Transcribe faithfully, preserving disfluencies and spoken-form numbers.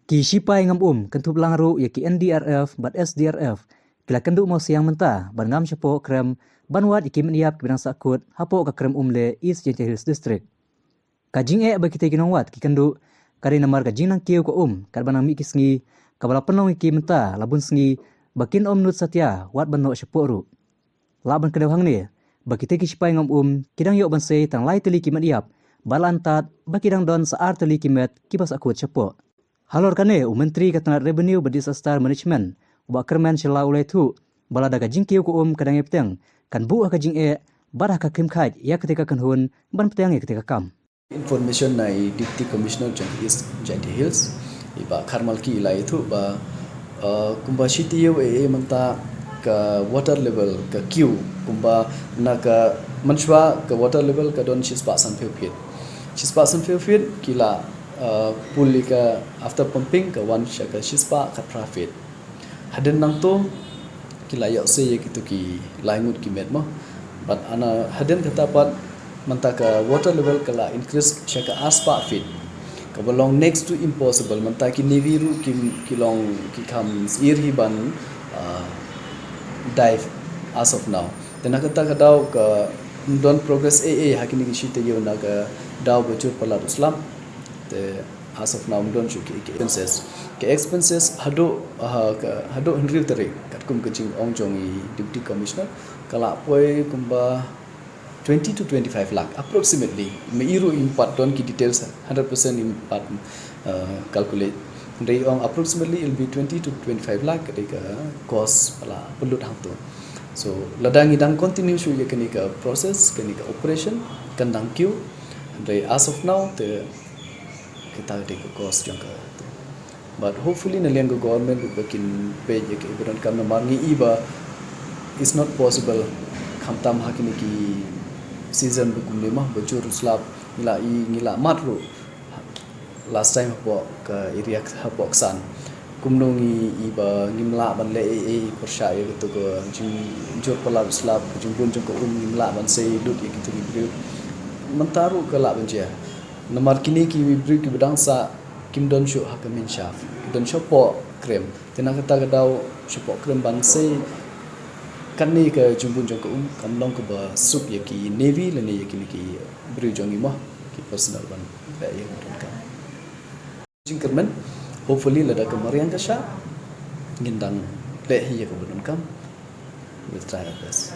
Ki shipai ngam um kynthup lang ruh ïa ki N D R F bad S D R F ki la kynduh mawsiang mynta ban ngam shapoh krem ban wad ïa ki met ïap kiba dang sahkut hapoh ka krem Umle, East Jaintia Hills District. Ka jingeh ba kitei ki nongwad ki kynduh ka dei namar ka jingnang kiew ka um katba nang mih ki sngi, kaba la pynlong ïa ki mynta la bun sngi ba kin ym nud satia wat ban noh shapoh ruh. Lah ban kdew hangne ba kitei ki shipai ngam um ki dang ïoh ban sei tang lai tylli ki met ïap, bad la antad ba ki dang don sa ar tylli ki met kiba sahkut shapoh. Halor kane, u Myntri ka tnat Revenue bad Disaster Management, u Bah Kyrmen Shylla, u la ïathuh ba lada ka jingkiew ka um ka dang ïai bteng, kan buh ha ka jingeh bad ha ka khynkhaid ïa katei ka kynhun ban bteng ïa katei ka kam. Information na i Deputy Commissioner jong East Jaintia Hills, i Bah Kharmalki, i la ïathuh ba, uh, kumba shi taïew eh mynta ka water level ka kiew, kumba na ka mynshwa ka water level ka don shispah sanphew feet. Shispah sanphew feet ki la, uh, pull ïa ka after pumping ka wan sha ka shispah khatphra feet. Hadien nangto ki la ïoh sei ïa kito ki lai ngut ki met mo. Bad ana hadien kata pat mynta ka water level ka la increase sha ka arspah feet, kaba long next to impossible. Mynta ki navy ruh ki, ki long ki kham syier hi ban, uh, dive as of now. Te na kata ka daw ka don progress eh eh ha kine ki shi taïew na ka daw ba jur palat u slap. Te as of now ym don shuh ki, ki expenses. Ki expenses haduh, ha, ka, haduh hynriew tarik, katkum ka jingong jong i Deputy Commissioner, ka la poi kumba twenty to twenty-five lakh approximately. Me i ruh im pat don ki details hundred percent im pat, uh, calculate. Hynrei ong approximately it'll be twenty to twenty-five lakh ka dei ka cost ba la pynlut hangto. So lada ngi dang continue shuh ïa kane ka process, kane ka operation, kan dang kiew. Hynrei as of now te kata ka dei ka cost jong ka. But hopefully na liang ka government ba kin peit ïa ka ba donkam, namar ngi i ba it's not possible khamtam ha kine ki season ba kumne mo ba jur u slap. Ngi la i, ngi la mad ruh last time hapoh ka area hapoh Ksan. Kumno ngi i ba ngim lah ban leh ei ei pyrshah ïa kato ka jingjur palat u slap, ka jingbun jong ka um, ngim lah ban sei lut ïa kito ki briew. Mynta ruh ka lah ban jia. Namar kine ki briew kiba dang sah kim don shuh ha ka main shaft, ki don shapoh krem. Te na kata ka daw shapoh krem ban sei kane ka jingbun jong ka um kam long kaba suk ïa ki navy lane ïa kine ki briew jong ngi mo, ki personnel ban leh ïa kaba donkam. Jingkyrmen, hopefully lada ka mariang ka shah ngin dang leh hi ïa kaba donkam. We'll try our best.